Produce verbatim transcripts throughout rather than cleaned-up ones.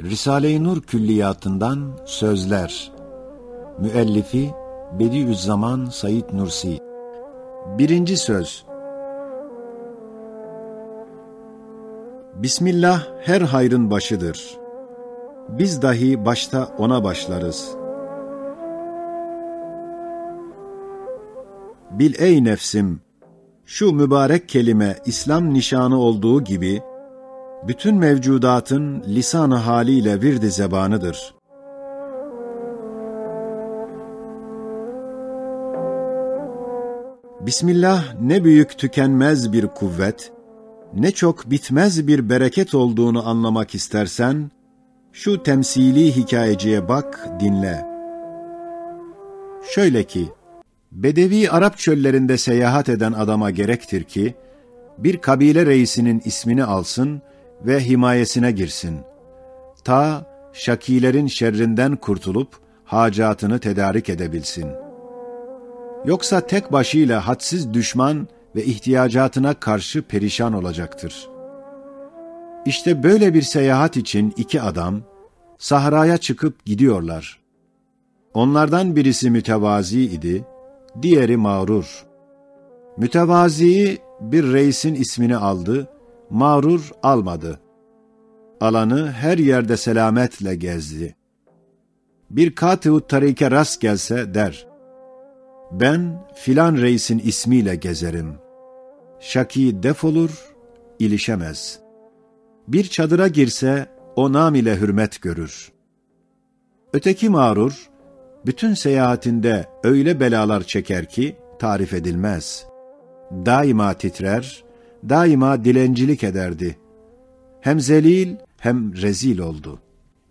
Risale-i Nur Külliyatından sözler. Müellifi Bediüzzaman Said Nursi. Birinci söz. Bismillah her hayrın başıdır. Biz dahi başta ona başlarız. Bil ey nefsim, şu mübarek kelime İslam nişanı olduğu gibi, bütün mevcudatın lisan-ı haliyle virdi zebanıdır. Bismillah ne büyük tükenmez bir kuvvet, ne çok bitmez bir bereket olduğunu anlamak istersen, şu temsili hikayeciye bak, dinle. Şöyle ki, bedevi Arap çöllerinde seyahat eden adama gerektir ki, bir kabile reisinin ismini alsın ve himayesine girsin. Ta şakilerin şerrinden kurtulup hacatını tedarik edebilsin. Yoksa tek başıyla hadsiz düşman ve ihtiyacatına karşı perişan olacaktır. İşte böyle bir seyahat için iki adam sahraya çıkıp gidiyorlar. Onlardan birisi mütevazi idi, diğeri mağrur. Mütevazi bir reisin ismini aldı, mağrur almadı. Alanı her yerde selametle gezdi. Bir katı-u tarike rast gelse der: "Ben filan reisin ismiyle gezerim." Şaki def olur, ilişemez. Bir çadıra girse o nam ile hürmet görür. Öteki mağrur, bütün seyahatinde öyle belalar çeker ki tarif edilmez. Daima titrer, daima dilencilik ederdi. Hem zelil hem rezil oldu.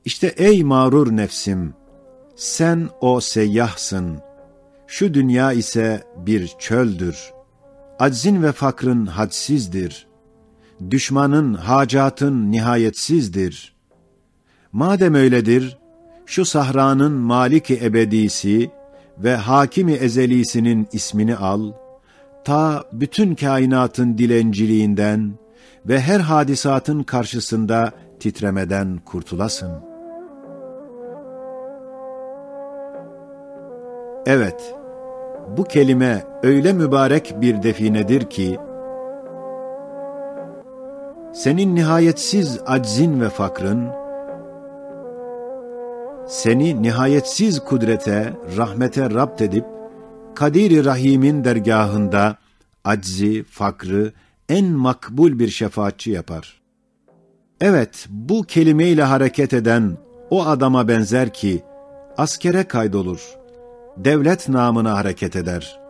İşte ey mağrur nefsim, sen o seyyahsın. Şu dünya ise bir çöldür. Aczin ve fakrın hadsizdir. Düşmanın, hacatın nihayetsizdir. Madem öyledir, şu sahranın Malik-i Ebedisi ve Hakim-i Ezelisinin ismini al, ta bütün kainatın dilenciliğinden ve her hadisatın karşısında titremeden kurtulasın. Evet, bu kelime öyle mübarek bir definedir ki, senin nihayetsiz aczin ve fakrın, seni nihayetsiz kudrete, rahmete rapt edip, Kadir-i Rahim'in dergahında aczi, fakrı en makbul bir şefaatçi yapar. Evet, bu kelimeyle hareket eden o adama benzer ki, askere kaydolur, devlet namına hareket eder.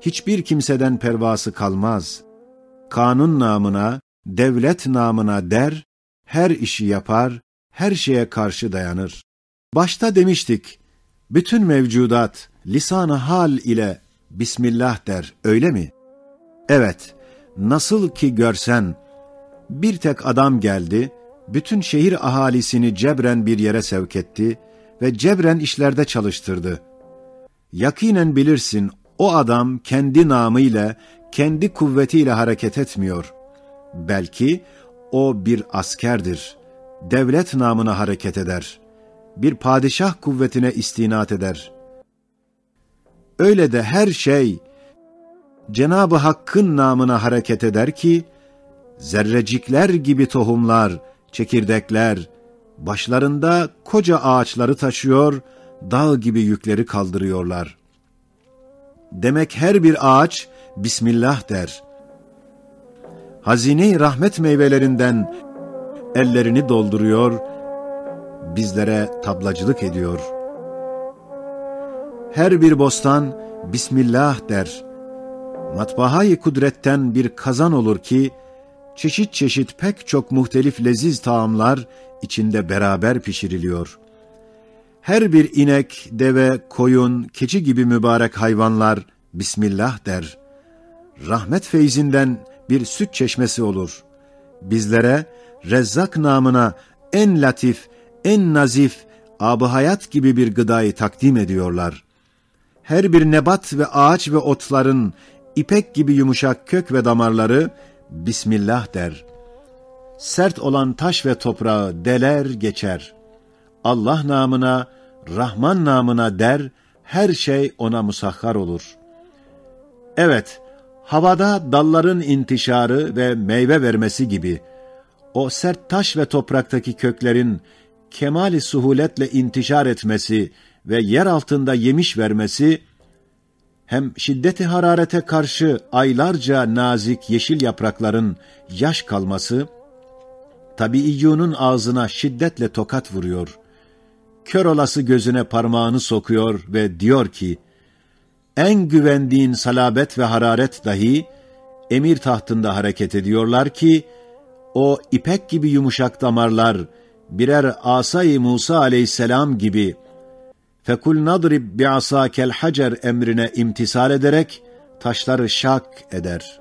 Hiçbir kimseden pervası kalmaz. Kanun namına, devlet namına der, her işi yapar, her şeye karşı dayanır. Başta demiştik, bütün mevcudat lisan-ı hal ile Bismillah der, öyle mi? Evet, nasıl ki görsen, bir tek adam geldi, bütün şehir ahalisini cebren bir yere sevk etti ve cebren işlerde çalıştırdı. Yakinen bilirsin, o adam kendi namıyla, kendi kuvvetiyle hareket etmiyor. Belki o bir askerdir. Devlet namına hareket eder. Bir padişah kuvvetine istinat eder. Öyle de her şey Cenab-ı Hakk'ın namına hareket eder ki, zerrecikler gibi tohumlar, çekirdekler, başlarında koca ağaçları taşıyor, dağ gibi yükleri kaldırıyorlar. Demek her bir ağaç Bismillah der. Hazine-i rahmet meyvelerinden ellerini dolduruyor, bizlere tablacılık ediyor. Her bir bostan Bismillah der. Matbaha-i kudretten bir kazan olur ki, çeşit çeşit pek çok muhtelif leziz taamlar içinde beraber pişiriliyor. Her bir inek, deve, koyun, keçi gibi mübarek hayvanlar Bismillah der. Rahmet feyzinden bir süt çeşmesi olur. Bizlere Rezzak namına en latif, en nazif, ab-ı hayat gibi bir gıdayı takdim ediyorlar. Her bir nebat ve ağaç ve otların ipek gibi yumuşak kök ve damarları Bismillah der. Sert olan taş ve toprağı deler geçer. Allah namına, Rahman namına der, her şey ona musahhar olur. Evet, havada dalların intişarı ve meyve vermesi gibi, o sert taş ve topraktaki köklerin kemali suhuletle intişar etmesi ve yer altında yemiş vermesi, hem şiddeti hararete karşı aylarca nazik yeşil yaprakların yaş kalması, tabiiyyunun ağzına şiddetle tokat vuruyor. Kör olası gözüne parmağını sokuyor ve diyor ki, en güvendiğin salabet ve hararet dahi emir tahtında hareket ediyorlar ki, o ipek gibi yumuşak damarlar birer asay-ı Musa aleyhisselam gibi "Fekul nadrib bi'asakel hacer" emrine imtisal ederek taşları şak eder.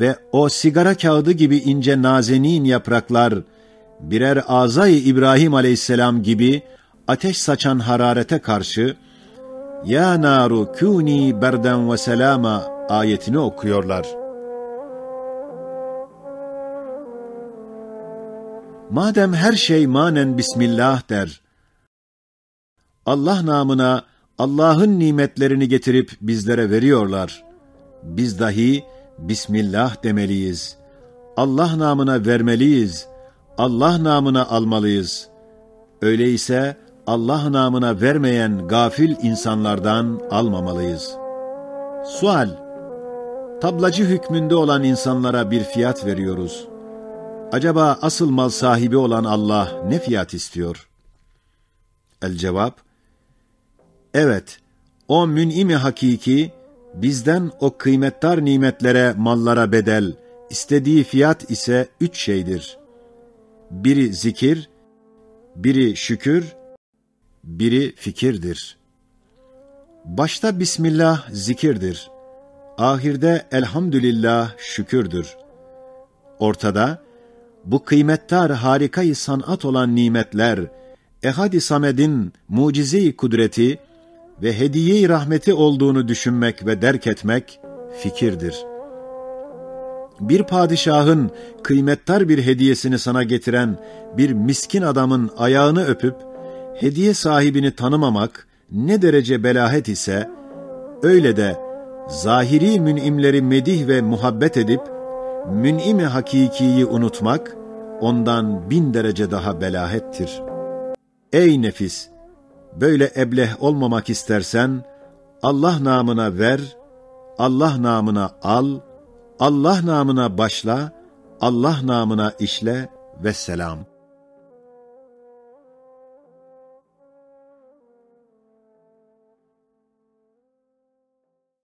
Ve o sigara kağıdı gibi ince nazenin yapraklar birer azay-ı İbrahim aleyhisselam gibi ateş saçan hararete karşı "Ya naru kûni berden ve selâma" ayetini okuyorlar. Madem her şey manen Bismillah der, Allah namına Allah'ın nimetlerini getirip bizlere veriyorlar. Biz dahi Bismillah demeliyiz. Allah namına vermeliyiz. Allah namına almalıyız. Öyleyse Allah namına vermeyen gafil insanlardan almamalıyız. Sual: Tablacı hükmünde olan insanlara bir fiyat veriyoruz. Acaba asıl mal sahibi olan Allah ne fiyat istiyor? El-cevap: Evet, o mün'im-i hakiki bizden o kıymetdar nimetlere, mallara bedel, istediği fiyat ise üç şeydir. Biri zikir, biri şükür, biri fikirdir. Başta Bismillah zikirdir. Ahirde Elhamdülillah şükürdür. Ortada bu kıymetdar harikayı sanat olan nimetler, Ehad-i Samed'in mucize-i kudreti ve hediye-i rahmeti olduğunu düşünmek ve derk etmek fikirdir. Bir padişahın kıymetdar bir hediyesini sana getiren bir miskin adamın ayağını öpüp hediye sahibini tanımamak ne derece belahet ise, öyle de zahiri mün'imleri medih ve muhabbet edip mün'im-i hakikiyi unutmak ondan bin derece daha belahettir. Ey nefis! Böyle ebleh olmamak istersen, Allah namına ver, Allah namına al, Allah namına başla, Allah namına işle, vesselam.